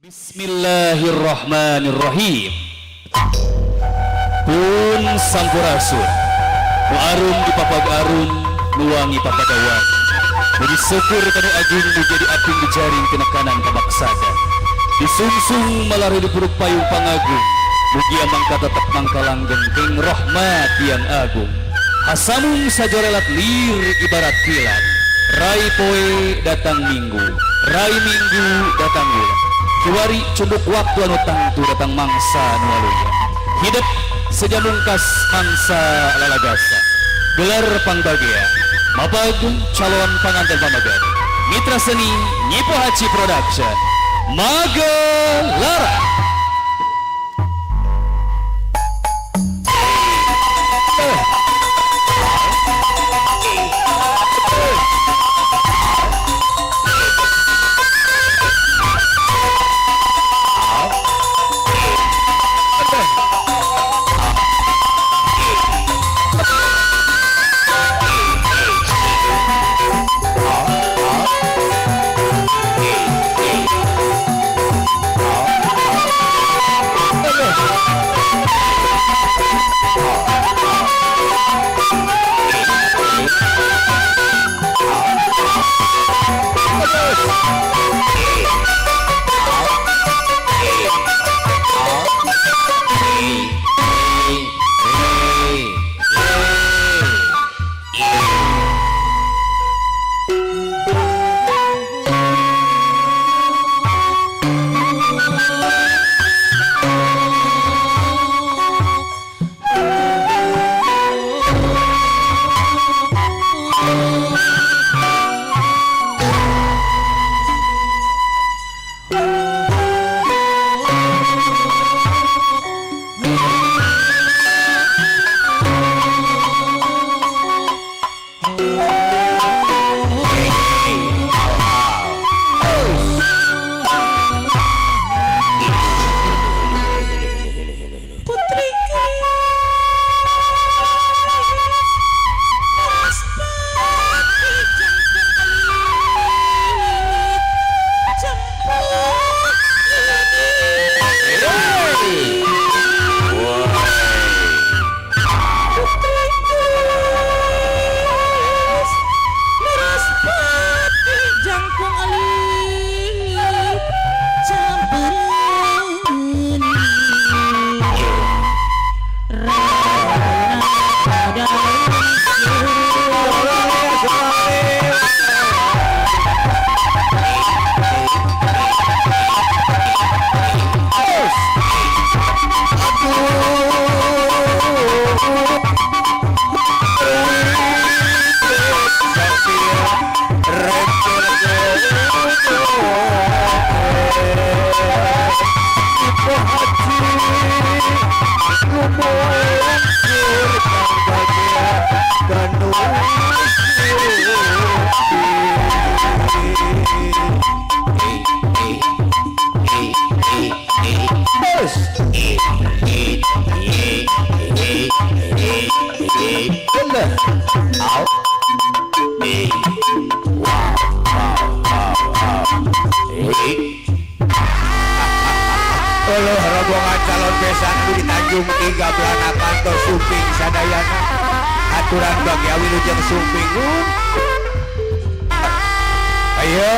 Bismillahirrahmanirrahim. Pun sampurasun. Nu arum di papag arum, nu wangi papadawang. Muji syukur kanu agung nu jadi aping di jaring tinekanan kabaksada. Disungsung malari di puruk payung pangagung. Mugia mangka tetep mangka langgeng keng rahmat yang agung. Hasamung sajorelat lir ibarat kilat. Rai poe datang minggu, rai minggu datang bulan. Kiwari cumbuk waktu anu tangtu datang mangsa nu aluya. Hidup sejamungkas mangsa lalagasa. Gelar pangbagea, mapag calon panganten pamagar. Mitra Seni Nyipo Haji Production, Magelara. Rombongan calon besan di Tanjung Tiga Belanakan to Sumping sadayana aturan bagi wilujeng Sumping. Ayo.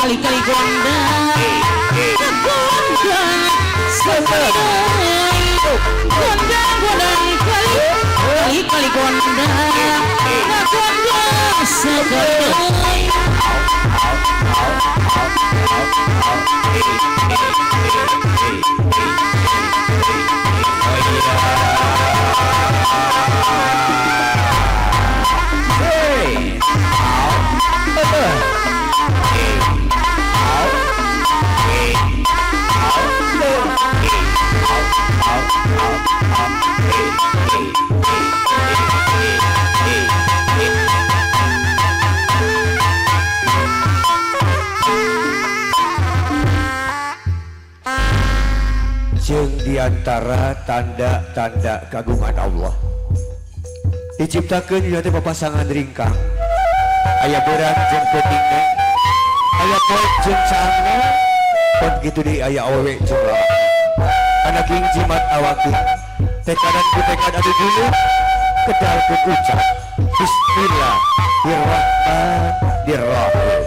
Kali-kali gondang, gondang, gondang, gondang, kali-kali gondang, gondang, segala. Jeung diantara tanda-tanda kagungan Allah diciptakeun dina teh papasangan ringkang, aya beurang jeung peutingna, aya poek jeung caangna, pon kitu deui aya awewe jeung lalaki. Anaking jimat awaking tekadan ku tekad anu dulu kedalkeun ucap Bismillahirrahmanirrahim.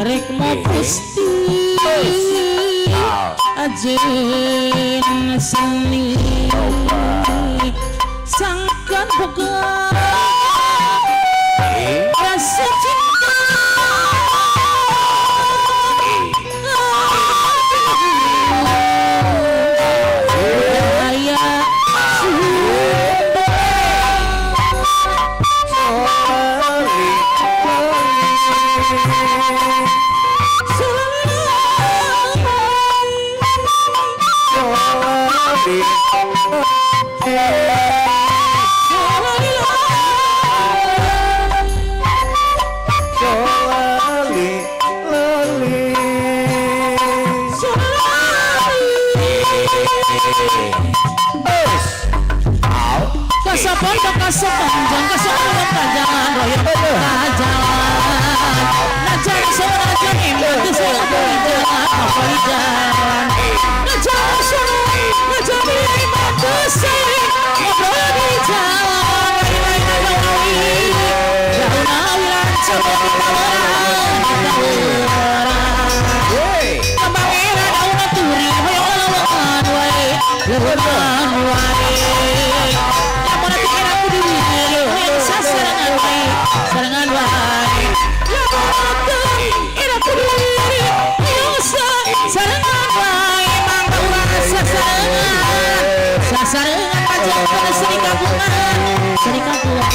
Rek mau gusti ajen seni sangkan boga rasa cinta daya. Kasapan kasapanjang kasapan kajangan royong kajalan najan sorajan iman jalan apa jalan najan sore najan iman ngobrol di jalan sarangan wae sarangan wae mangga urang sasarengan sasarengan pajak seri kagungan seri kagungan.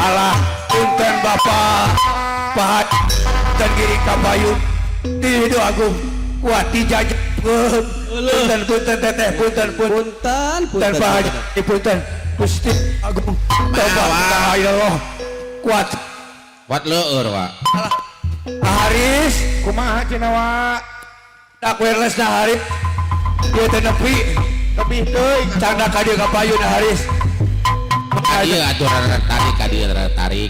Alah punten Bapak Pahat dan giri kabayun di hidup agung kuat dijajah punten punten teteh punten punten punten Pak Haji punten Gusti Agung tobat ya Allah kuat kuat leueur wa Haris kumaha cenah wa tak wireless na Haris ieu teh nepi nepi teuing canda ka dieu ka payun Haris ieu atuh rada tarik ka dieu rada tarik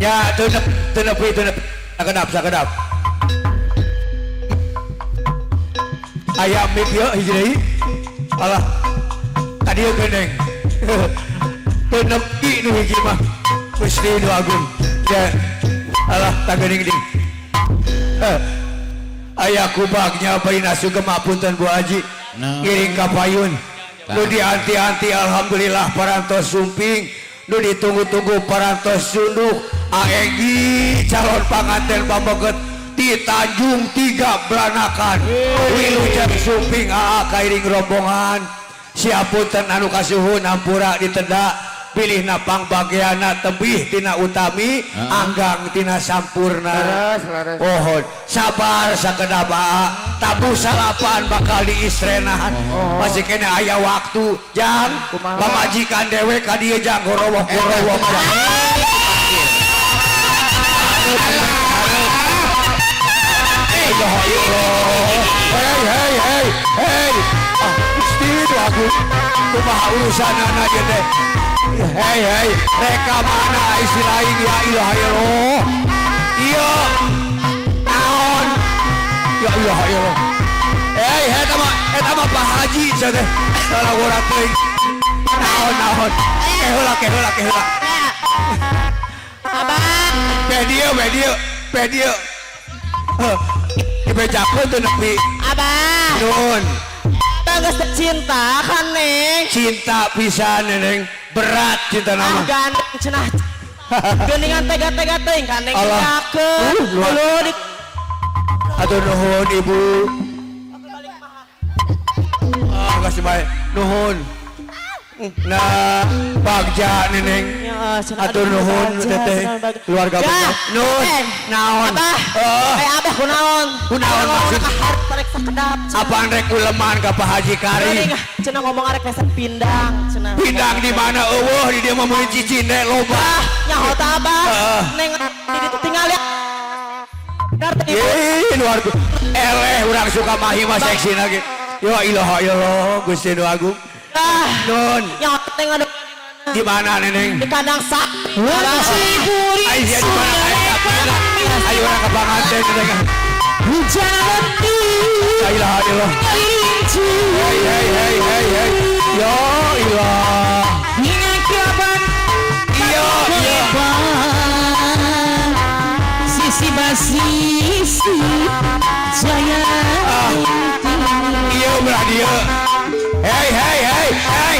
ya teu nepi teu nepi sakedap sakedap aya mik ieu hiji deui alah ka dieu geuning teu nepi nu hiji mah Gusti nu agung ya alah tah geuning deui aya kubagnya bari nasu gemah punten Bu Haji ngiring ka payun nu dianti-anti alhamdulillah parantos sumping nu ditunggu-tunggu parantos sunduk aegi calon panganten pameget di Tanjung Tiga Blanakan wilujeng sumping aa kairing rombongan siapunten anu kasuhun hampura ditenda pilih napang bagiana tebih tina utami anggang tina sampurna pohon sabar sakedap aa tabuh salapan bakal diistrenahan masih kena aya waktu jang pamajikan dewe ka dieu jang gorowok gorowok jang. ilaha illallah. Hey hey hey hey. Ah, Gusti nu agung. Kumaha urusanana ieu teh? Hey hey, reka mana istilah aing ya ilaha illallah. Iya. Naon? Ya ilaha illallah. Hey, eta mah Pak Haji sia teh. Salah urang teuing. Naon naon. Ke heula ke heula ke heula. Abah. Beh dieu, beh dieu, beh dieu. Heuh. Dibejakeun teu nepi. Abah. Nun. Abah geus teu cinta kan Neng. Cinta pisan Neneng, berat cinta Ah nama. gandeng cenah. Geuningan tega-tega teuing ka Neng Allah. dicakeun. Luar. Dulu di Atur nuhun Ibu. Ah, kasih baik. Nuhun. Nah, bagja Neneng. Ya, cenah Atur aduh, nuhun bagja, teteh. cenah bagja. Keluarga Ya, besar. Nuhun. eh, Naon? Abah. Eh, Eh abah kunaon? Kunaon maksud? Tarik sakedap. Cenah. Apaan rek uleman ka Pak Haji Kari? Geuning, cenah ngomong arek meser pindang cenah. Pindang di mana eueuh di dieu mah meuli cicine loba. Ah, nyaho teh abah. Heeh. Neng di ditu tinggal ya. Dar teh ibu. Ih, luar biasa. Eleh urang suka mahi mah seksi lagi. Ya ilaha illallah Gusti nu agung. Ah, Nun, nyaho teh ngadu di mana Neneng? di kandang sapi. Ayo sia di mana? Ayo sapina. Ayo urang ka panganten Neneng. La ilaha illallah. Hey hey hey hey hey. Ya ilah. Iya iya. Sisi basisi jaya. Ah. Iya belah dia. Hey hey hey hey.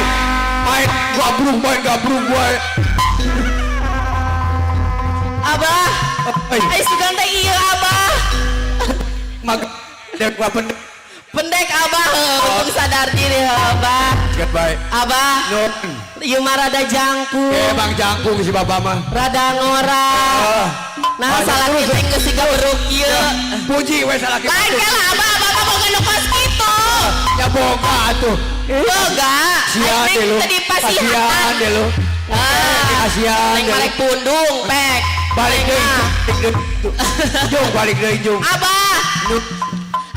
Main gabrung gue. Abah, Hey, ai sugan teh ieu abah. mag dek gua pendek. Pendek abah, heuh, untung sadar diri heuh, abah. Cekat baik. Abah, Nun. ieu mah rada jangkung, Eh bang jangkung si bapak mah. rada ngora. Ah. Nah, Ah, salah terus. kita geus siga beruk ieu. Puji we salah kita. Lain kan abah, abah mah boga nu kos kitu. Ya boga atuh. Boga. Kasihan Ai deh lu. neng teu dipasihan. Kasihan deh lu. Ah, Kasihan neng deh lu. marek pundung, pek. Balik Neng deui. mah. Balik deui. Jung balik deui jung. Abah, Nun.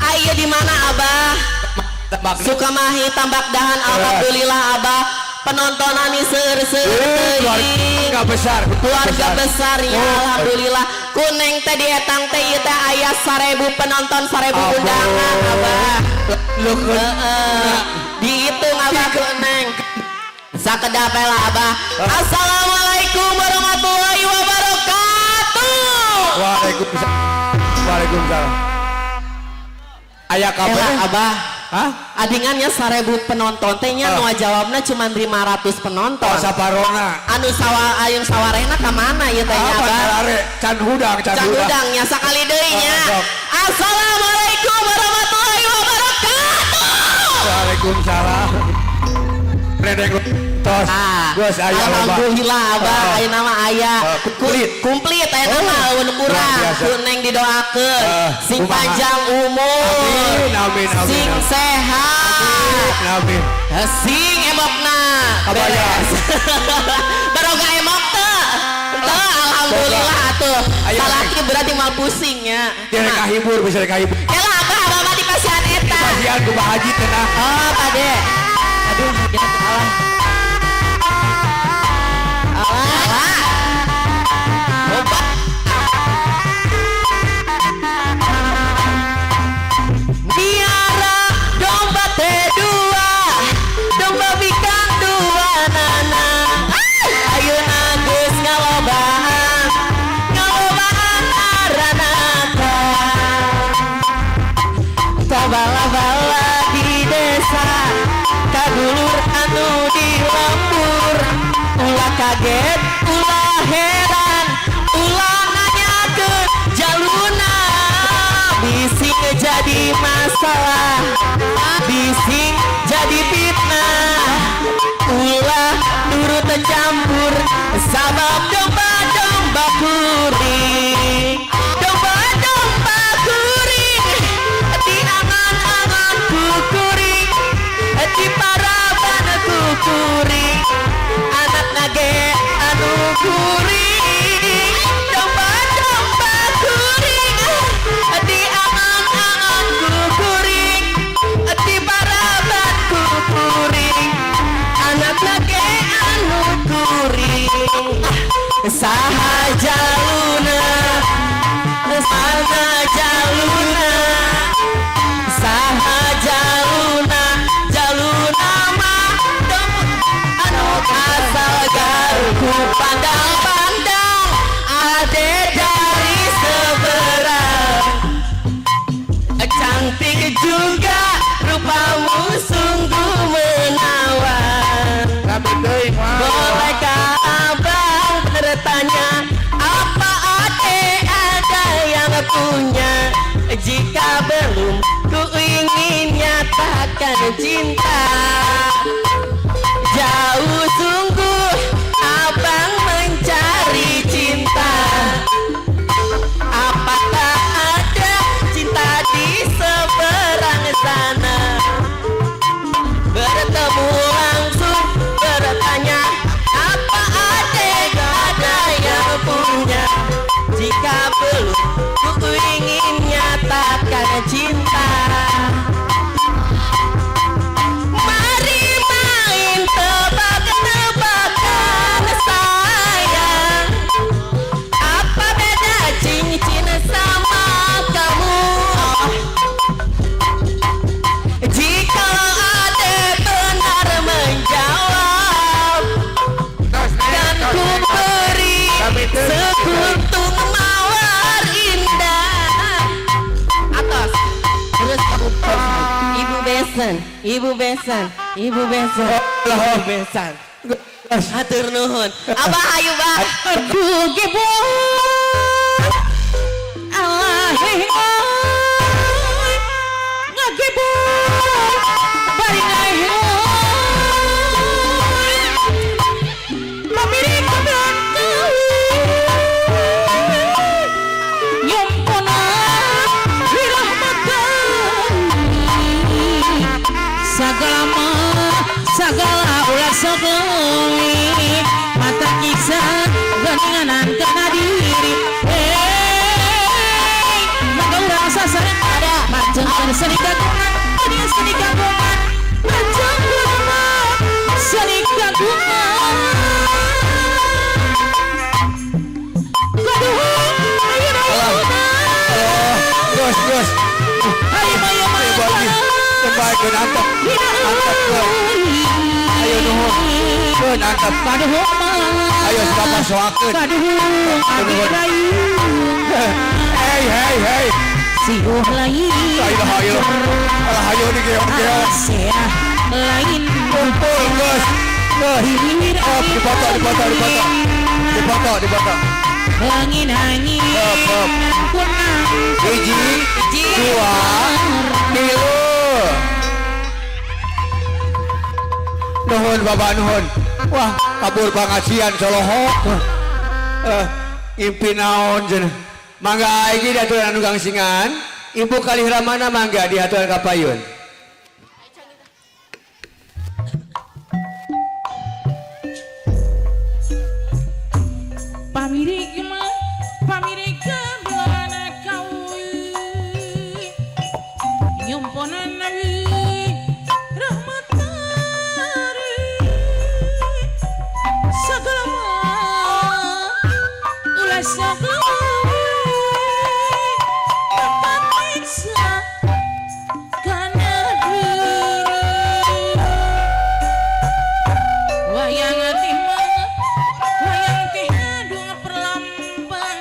ayo di mana abah? Tembak. Sukamahi Tambak Dahan, alhamdulillah abah. Penontonan ini seur-seur Eh, teuing. keluarga besar. Keluarga besar ya Oh. alhamdulillah. Kuneng teh di etang teh ieu teh aya 1000 penonton, 1000 Ampun. undangan abah. Leukeun. Heeh. Dihitung abah kuneng. Sakedap lah abah. Assalamualaikum warahmatullahi wabarakatuh. Waalaikumsalam. Waalaikumsalam. Aya kabeh. Elah abah. Hah? Adingannya 1000 penonton teh nya Ah. nu jawabna cuma 500 penonton. Oh saparona. Anu sawa ayun sawarehna ka mana ieu teh nya Apa abah? carare? Can hudang, can Can hudang. hudangnya sakali deui nya. Ah, sok. Assalamualaikum warahmatullahi wabarakatuh. Waalaikumsalam. Redek tos. Ah, Geus aya loba. alhamdulillah abah Ah. ayeuna mah aya. Ah, komplit. Komplit ayeuna Oh, mah eueun luar kurang. biasa. Ku neng didoakeun Ah, sing kumaha? panjang umur. Amin, amin, amin, Sing amin. sehat. Amin. Sing emokna. Abah ya. Beres. Baroga emok teu. Teu alhamdulillah atuh. Ayo, Salaki berarti mal pusing nya. Dia rek kahibur, bisa rek kahibur. Elah abah abah mah di pasian eta. Pasian ku Pak Haji tenang. Oh, Pade. Aduh, ya Allah. Allah. Opa. Miara domba teh dua, domba bikang dua nana. Ayeuna geus ngalobaan, ngalobaan aranaka. Tabala-bala di desa, kadulur anu di lembur. Ulah kaget, ulah heran, ulah nanyakeun jaluna. Bising jadi masalah, bising jadi fitnah. Ulah nurut campur, sabab domba-domba kuring. Domba-domba kuring, di angan-angan kukuring, di paraban kukuring, anak nage anu kuring. Domba-domba kuring, di angan-angan Cinta. Jauh sungguh abang mencari cinta. Apakah ada cinta di seberang sana? Bertemu langsung bertanya, apa adek ada yang punya? Jika belum, ku ingin nyatakan cinta. Mari main tebak-tebakan, sayang. Apa beda cincin sama kamu? Jika adek benar menjawab, Tos, Neng, kan tos, ku Neng. beri Kami teu. sekuntum mawar indah. Atos. Terus kamu, Ibu Besan, Ibu Besan, Ibu Besan, Ibu Besan. Hatur nuhun. Abah, ayo, Bah. Aduh gebon, Allah ngagebon bari ngaheun pamirik kembang nyompona dirahmatan sagala mah sagala ulah sok leuwih mata kisah geninganan kana diri. Hey, mangga urang sasarengan Ada. macengkeun seni kagungan, dunia seni kagungan, macengkeun mah seni kagungan. Kaduhung ayeuna. Oh, geus, geus. Ayo, ayo. Ayo, Bu Haji. Tembakeun, antep. Antep, geus. Ayo, nuhun. Keun, antep. Kaduhung mah. Ayo, siapa soakeun. Kaduhung abi Nuhun. rayung. Hey, hey, hey. Siuh lain. La ilaha illallah. Alah, ayo digeong-geong. Seah lain. Kumpul, geus. Geus. Oh, dipoto, dipoto, dipoto. Dipoto, dipoto. Angin angin. Hop, hop. Kunang. Hiji, dua, tilu. Nuhun, Bapak, nuhun. Wah, kabur pengajian solohok. Eh, ngimpi naon cenah. Mangga iki diaturan anu gangsingan. Ibu kalih ramana mangga diaturan ka payun. Pamirik mah pamirik belana kawi nyumponan nawi rahmatari sagala mah ulah sok leuwih mata nyiksa kana diri. Wayang teh mah wayang teh ngandung perlambang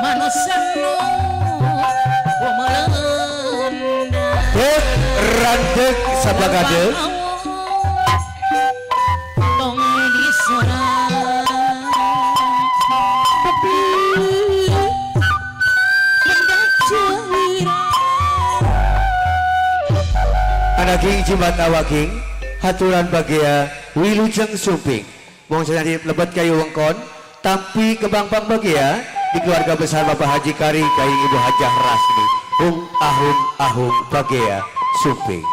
manusia nu melendah. Dek randek sabagade. Tong diserang tapi pendak cewira. Anaking jimbat awaking haturan bagea wilujeng sumping. Mong sanadi lebet kayu wengkon tampi kembang pang bagea di keluarga besar Bapak Haji Kari kaing Ibu Hajah Rasmi. Hung ahung ahung bagea sumping.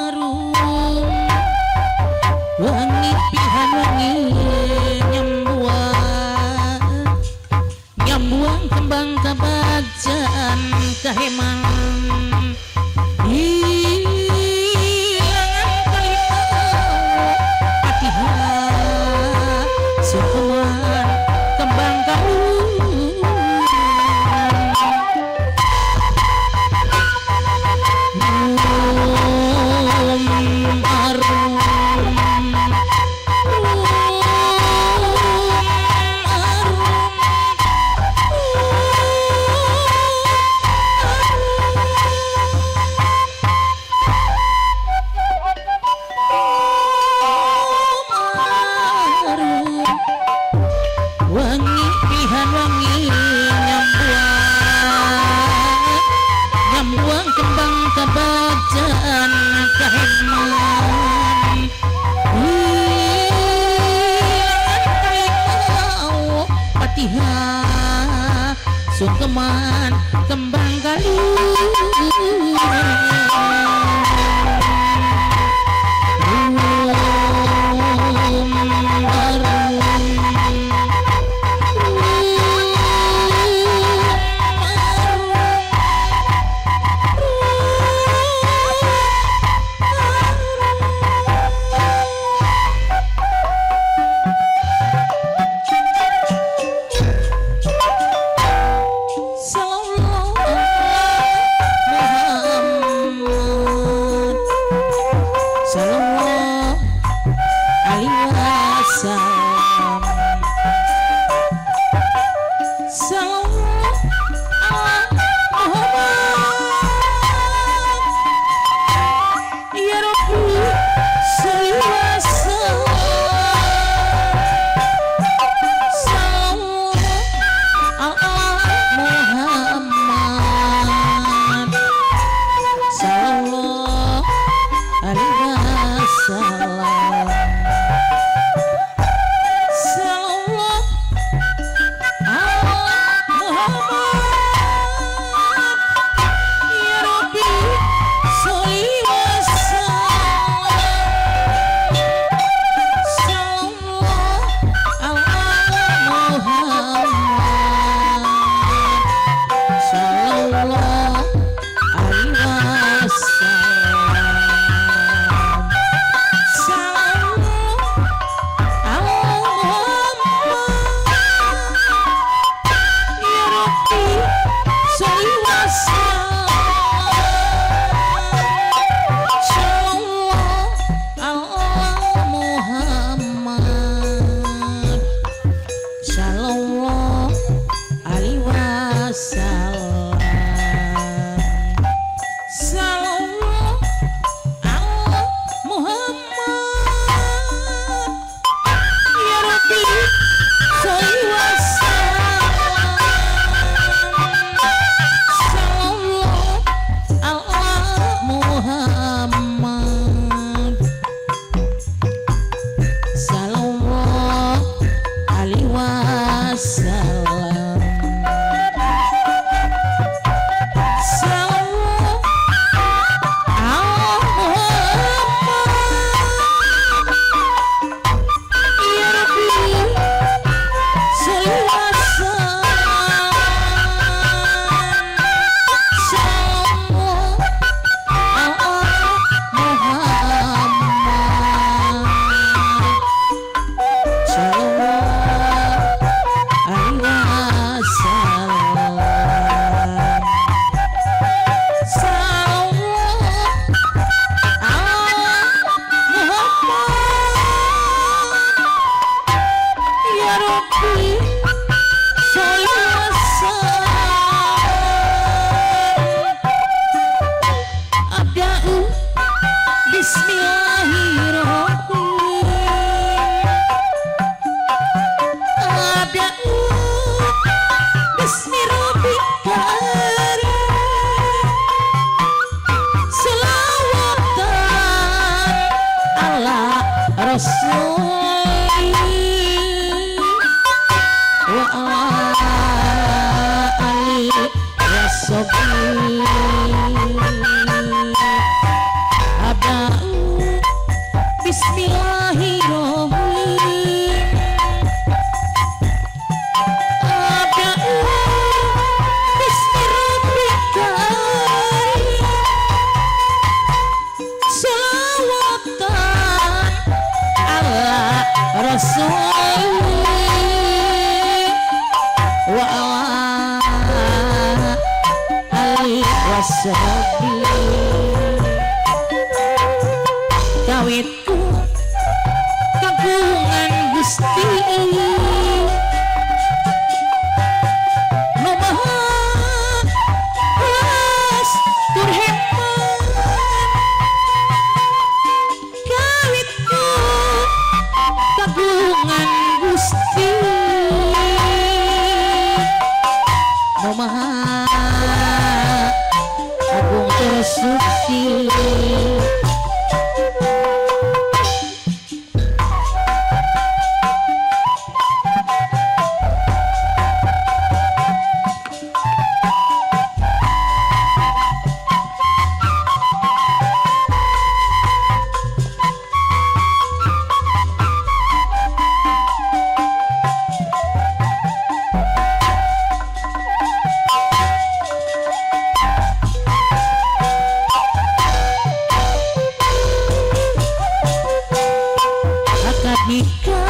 Arum wangi pihan wangi nyambuang nyambuang kembang kebagjaan kaheman hilangan kalimau patihan sungkeman kembang karuan. Rum arum rum arum. Sungkeman kembang kaluhur. Kawitku kagungan Gusti Nu Maha Welas tur hebat. Kawitku kagungan Gusti Nu Maha Agung tur suci. Abdi.